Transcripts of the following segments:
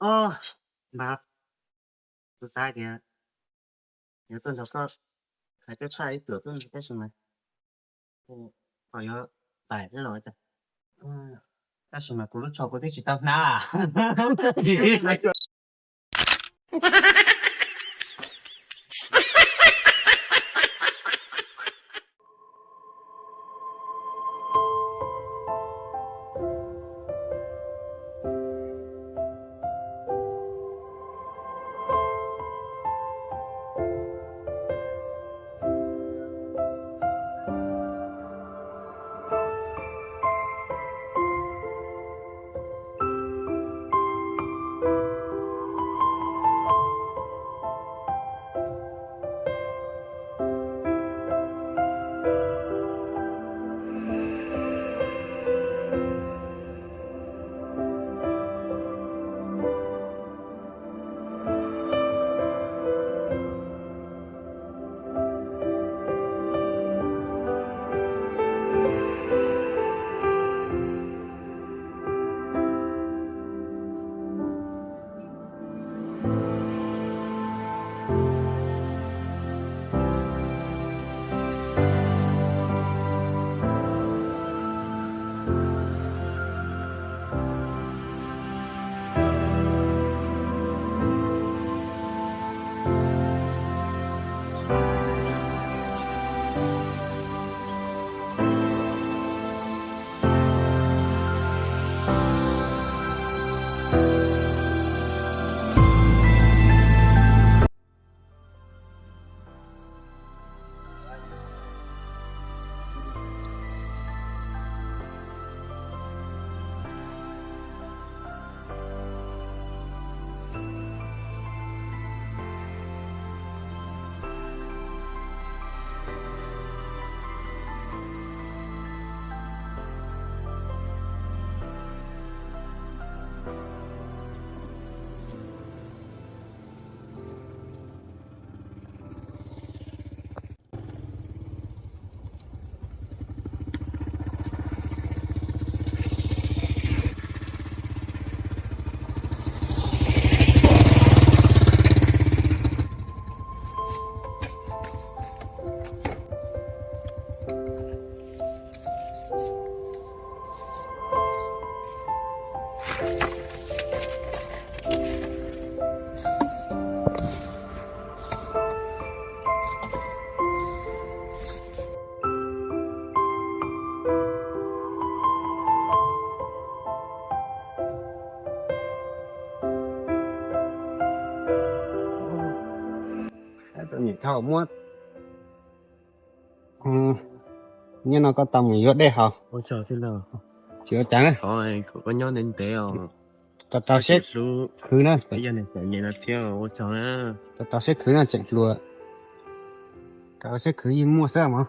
Mas kuv xav tias yuav tuaj nrog koj hais tej tshaj ib tuam xwb tab sis mas ho yuav tawm xwb los cas. Tab sis mas kuv lub tsho kuv twb tsis tau hnab. Tus niam thau muab, nyob no koj tau mus yuav dej haus. Tsis ua cas na. Tau tau seb khwv na. Tau tau seb khwv na tseem hluas. Tau seb khwv yeej muaj xwb mog.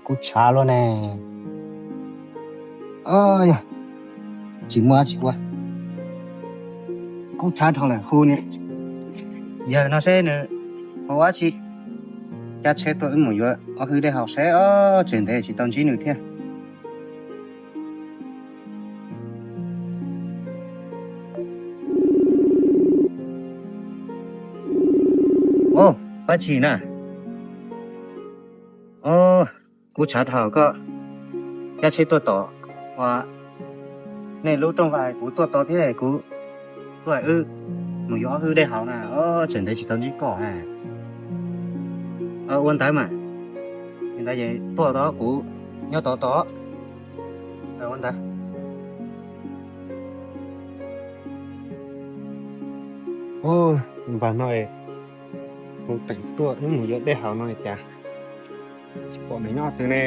Kuv tshav luaj ne. Yog tsis muaj dab tsi ua, kuv tshav dhau lawm hu ne. Yawg no seb nws ua dab tsi, caij tsheb tuaj wb mus yuav ob hwj dej haus seb, tsam ntev tsis tau ntsib nws thiab. Au, Paj Tshis na. Au, kuv tshav dhau koj caij tsheb tuaj tos, ua nej lub rooj vag kuv tuaj tos thiab kuv tuaj wb mus yuav ob hwj dej haus na, tsam ntev tsis tau ntsib koj na. Ua ntawd mas, li ntawd es tuaj tos kuv nyob tod tos. Ua ntawd. Npag no hu teem tuaj wb mus yuav dej haus no cas tsis pom nws nyob qhov twg ne.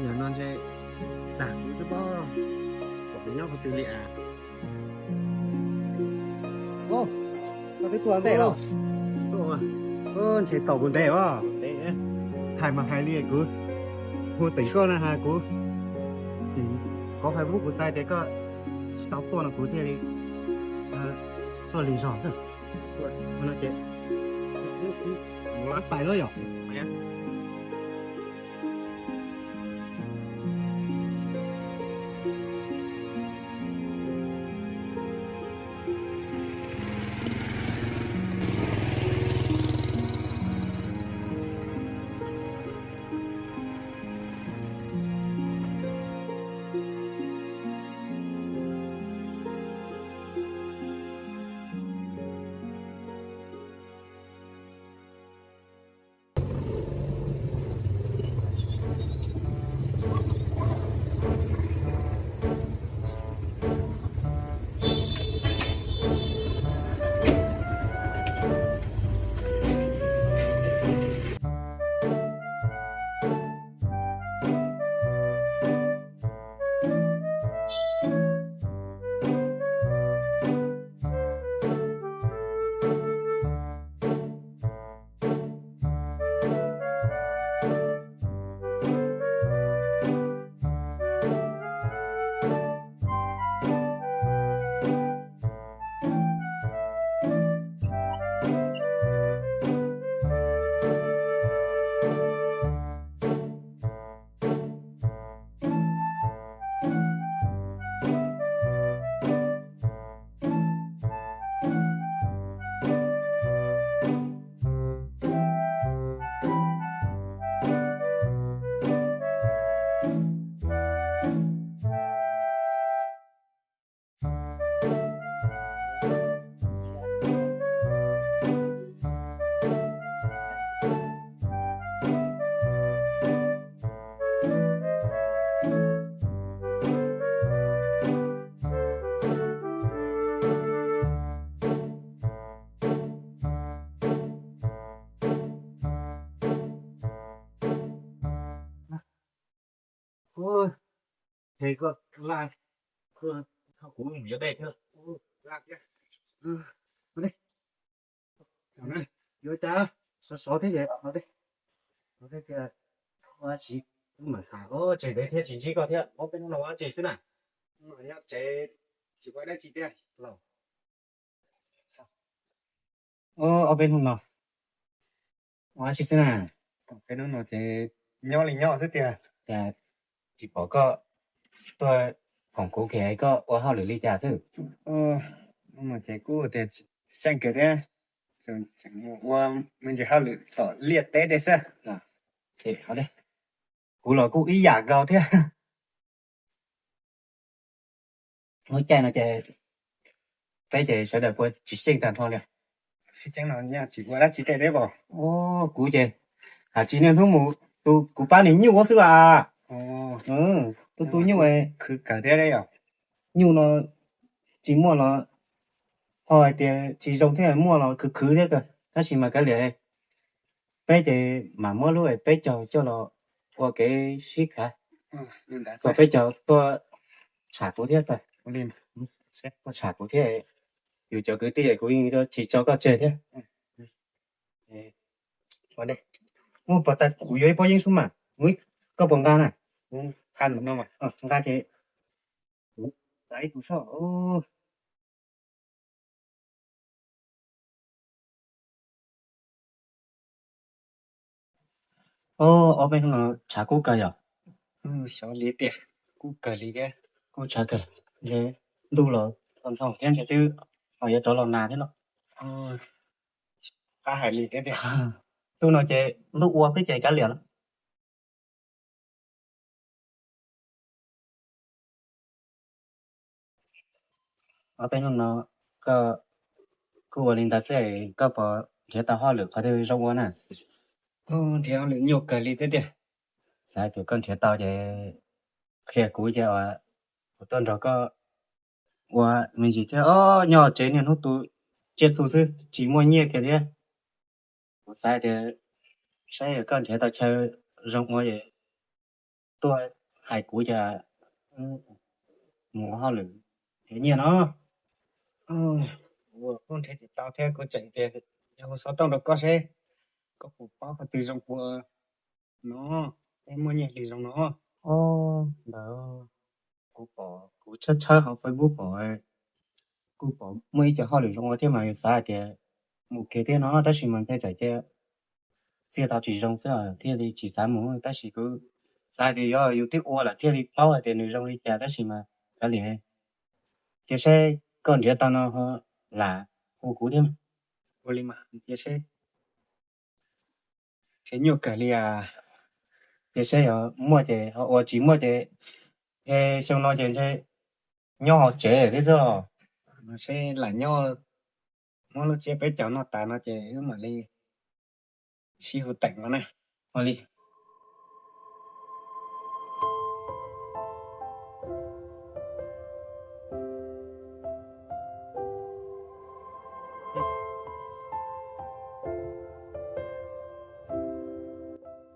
Yog no ntshe dag kuv xwb pob, tsis pom nws nyob qhov twg li as. Koj twb tuaj ntej los? Ntshe tau kuv ntev os. Hais mas hais li kuv hu teem koj na has kuv, koj hais pub kuv xav tias koj tsis tau tuaj no kuv thiaj li tuaj lig zog xwb. No ces mus lab pais lawm yom. Ces koj laj, koj kuv mus yuav dej thiab. Yuav cas sov sov thiab ces no dej, no dej tias ua tsis, wb mam tham, tseg ntev thiab tsis ntsib koj thiab, ob peb hnub no ua dab tsi xwb na? Nyob tsev tsis ua dab tsi thiab. Ob peb hnub no ua dab tsi xwb na? Ob peb hnub no ces nyob li nyob xwb tiag. Cas tsis pom koj tuaj phoom kuv kiag, koj ua hauj lwm li cas xwb? Hnub no ces kuj tias xyeej kiag thiab, ua me ntsis hauj lwm tom liaj teb tej xwb. Kuv los kuj ib yam nkaus thiab. Lub caij no ces peb ces sawv daws puas tsis xyeej tag nrho li? Sib ceeb no tsis ua dab tsi tej thiab os. Kuv ces hais tsis niaj hnub mus, kuv pab nws nyuj xwb las. Tu tu nyuj, khwv kawg thiab yom. Nyuj no tsis muaj los ho hais tias tsis zoo thiab, muaj los khwv khwv thiab kawg, tab sis mas kav liam, peb ces mam muab lub peb caug coj los ua kev sib khav, kom peb caug tuaj tsham kuv thiab, tuaj tsham kuv thiab. Yus cov kwv tij kuv yeej tsis tso koj tseg thiab. Mus pov tas kuv yuav ib pob yeeb xub mas. Ui, koj puas nqa na? Nqa ntawm no mas. Nqa ces kuv xav ib tug soj. Ob peb hnub no tshav kub kawg yom? Xyov li tiag, kub kawg li thiab. Kub tshav kawg, ntuj los ntxhoo thiab ntshe twb ho yuav rov los nag thiab los. Qab hais li thiab tiag. Ntuj no ces ntuj ua peb ces kav liam lawm. Ob peb hnub no koj kuj ua li ntawd xwb, koj puas nrhiav tau hauj lwm qhov twg zoo ua na? Nrhiav hauj lwm nyuaj kawg li thiab tiag. Xav tias koj nrhiav tau ces qhia kuv ces kuv tuaj nrog koj ua me ntsis thiab. Nyob tsev niaj hnub tu tsiaj txhu xwb tsis muaj nyiaj kiag thiab. Kuv xav tias saib koj nrhiav tau chaw zoo ua es tuaj hais kuv ces mus ua hauj lwm nrhiav nyiaj no. Kuv nrhiav tsis tau thiab kuv tseem tias yog ua xov tooj rau koj seb koj puas paub qhov twg zoo ua no, peb muaj nyiaj hli zoo no. Ntawd kuv pom kuv tshawb tshawb hauv Facebook pom kuj pom muaj ib co hauj lwm zoo ua thiab mas yus xav hais tias mus kiag thiab no tab sis mas ntshe txawm tias txiaj tau tsis zoo xwb thiaj li tsis xav mus tab sis kuv xav tias yog yus twb ua lawm thiaj li paub hais tias nws zoo li cas tab sis mas kav liam. Cia seb koj nrhiav tau no ho lam hu kuv thiab. Ua li mas cia seb. Ntshe nyuaj kawg li as. Cia seb yog muaj ces ho ua tsis muaj ces xyoo no ces ntshe nyob hauv tsev thiab xwb. Seb lam nyob, muab lub tsiab peb caug noj tas no ces wb mam li sib hu teem no na. Ua li.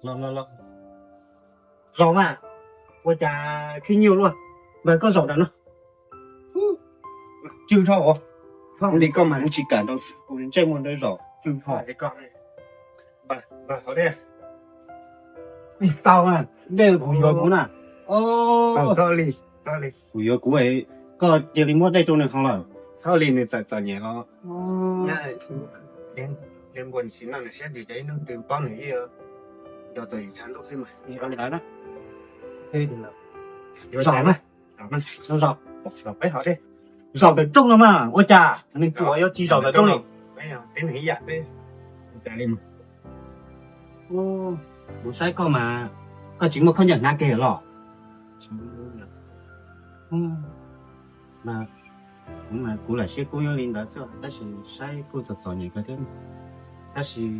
Los los los. Zaum mas, ua cas khib nyiab luaj. Npawg koj zaum ntawm no. Tswj dhau os. Li koj mas tsis kam rau kuv ntsej muag ntawd zaum. Tswj dhau. Tau na, dej kuv yuav kuv na. Txhob li, kuv yuav kuv, koj cia li muab dej rau nws haus lawm. Txhob li nws txawm txom nyem los. Npua sim no nws siab ntsws ces ib hnub twg paub nws ib nco txog yus tshav ntuj xwb mas. Zaum na, zaum, zaum peb hov thiab. Zaum ntawm rooj no mas ua cas nws tsuas yuav tsis zaum ntawm rooj li. Kuv saib koj mas koj tsis muaj khaub ncaws hnav kiag los? Kuv mas kuv lam siab kub nyob li ntawd xwb tab sis saib kuj txom txom nyem kawg thiab. Tab sis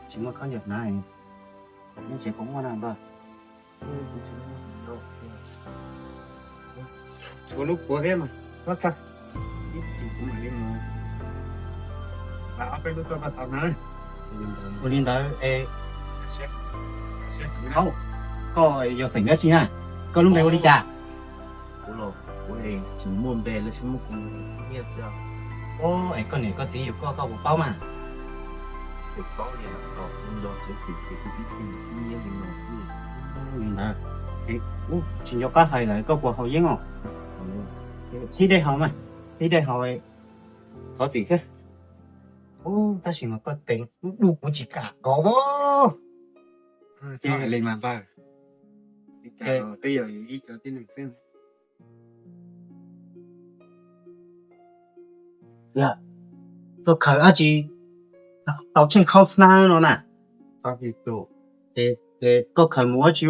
tsis muaj khaub ncaws hnav, nyob tsev puas muaj na npawg? Tshuav lub puav thiab mas txhob txhawj, ib chim kuv mam li mus. Ua li ntawd es, koj yog xeem dab tsi na? Koj lub npe ua li cas? Kuv los kuv tsis muaj npe los sis muaj kuv nyiaj xwb. Es koj niam koj txiv yug koj, koj puas paub mas? Puas paub li os, nco xeeb xwm ces kuv tib tug nyiaj li no xwb. Li ntawd, tsis nco qab hais lawm, koj puas haus yeeb os? Txhib dej haus mas, txhib dej haus, thov txim thiab. Tab sis mas koj tes lub dub kuv tsis kam kov os. Li mas npawg, twb yog ib co tib neeg xwb. Koj khaws dab tsi tau tsheej khaub hnab no na? Ces koj khaws mus ua dab tsi?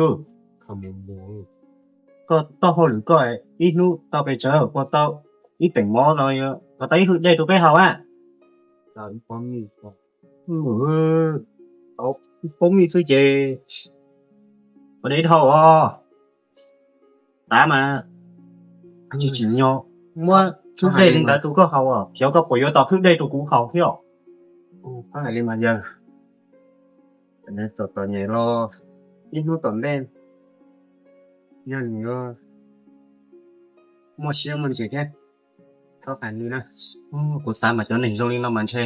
Koj taub hau lwm koj ib hnub tau pes tsawg, puas tau ib peem mov los yog puas tau ib hwj dej rau peb haus a? Ib pob mij xwb ces puas dej dhau os. Tav mas tsis tsim nyog muab hwj dej li ntawd rau koj haus os, xyov koj puas yuav tau hwj dej rau kuv haus thiab os. Hais li mas yawg, txom txom nyem los ib hnub tom ntej yog nws yuav muaj siab muaj ntsws thiab. Txhob hais li na, kuv xav mas cov neeg zoo li no mas ntshe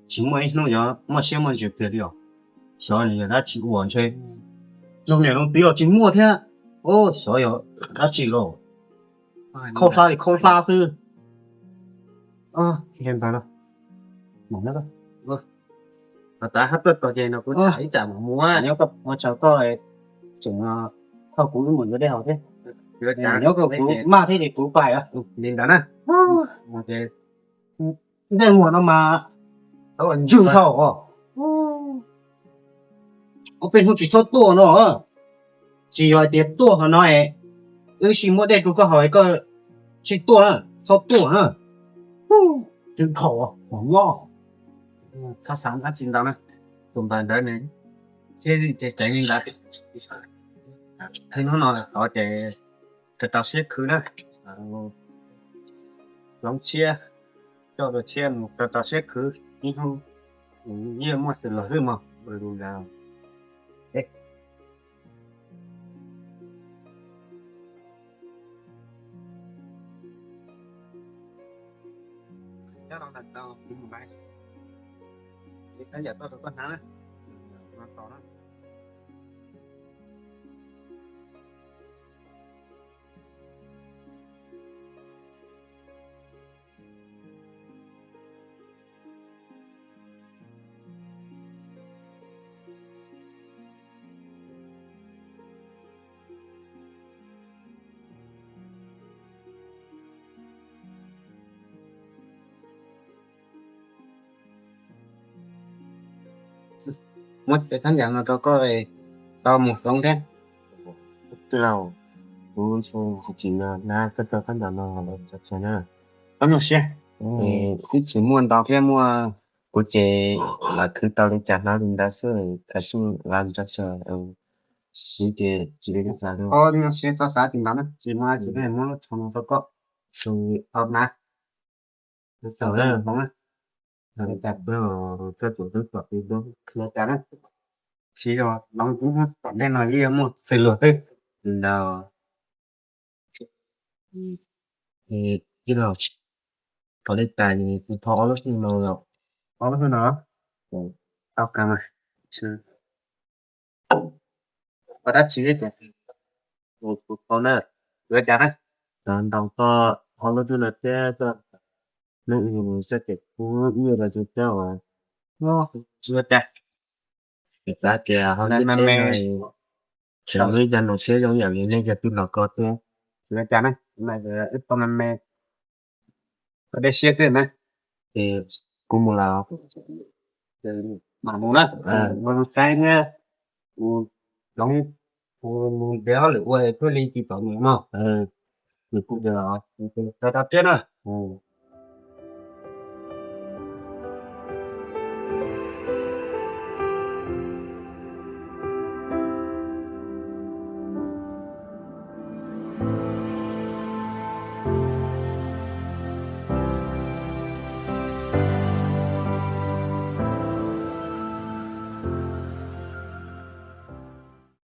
tsis muaj ib hnub yuav muaj siab muaj ntsws kiag li os. Xyov nws yog dab tsi ua ntshe. Zoo niam zoo txiv los tsis muaj thiab. Xyov yog dab tsi los. Khaub hlab li khaub hlab xwb. Li ntawd no. Mus na. Tab hab tuaj tog ces no kuv ib tsam mus ua tsaug koj tseem thauj kuv wb mus yuav dej haus thiab. Nyob koj kuv maj thiab ces kuv pais. Li ntawd na. Dej muag no mas ntswg dhau os. Ob peb hnub tsis txhob tuaj no. Tsis yog hais tias tuaj qhov no es wb tsis muaj dej rau koj haus koj tsis tuaj na, txhob tuaj na. Ntswg dhau os, mos nyob. Txhob xav dab tsi ntau na. Tus npawg ntawd nws thiab ces ceev li ntawd. Thaum hnub no tod ces rau tau siab khwv na. Hloov tshiab, coj rau tshiab mus rau tau siab khwv ib hnub, yeej muaj xws luag xwb mog. Cov no tau kuv mus lawm, khán giả tuaj rau koj hnav na. Muab cov thab yam no rau koj tau mus hloov thiab. Twb laus, kuv tsis tsim nyog hnav koj cov thab yam no los tso tseg na. Koj nyuaj siab, twb tsis muaj ntau thiab, muaj kuv ces lam khwv tau li cas hnav li ntawd xwb, khav sij lav tso tseg, siv ces tsis li xav li. Koj nyuaj siab txhob xav tsis ntau na, tsis muaj dab tsi, muab lub tsho no rau koj, tau hnav. Txaus na, txaus na. Koj tus twb kom tib tub qhia cas na. Siv zog hloov kuv tom ntej no yeej muaj xws luag twb ntawd. Tij laug, thov li cas kuv thov ob lub xwb no los? Ob lub xwb no? Tau kawg mas. Ua dab tsi thiab ces kuv tau na. Yuav cas na? Tau ntau koj ob lub xwb no thiab koj hnub ib mus txog ces kuv ib los tus thiab uas tsis ua cas. Kuv xav tias ho me me, tsis ua cas, nws siab zoo yam li nej cov tij laug ko thiab. Tsis ua cas na, ib tau me me, koj dej siab xwb na. Ces kuv mus lawm. Mam mus na, mus saib thiab, kuv hloov, kuv mus nrhiav hauj lwm ua thiaj li tsis txom nyem mog. Nws kuj yog, tau tau thiab na.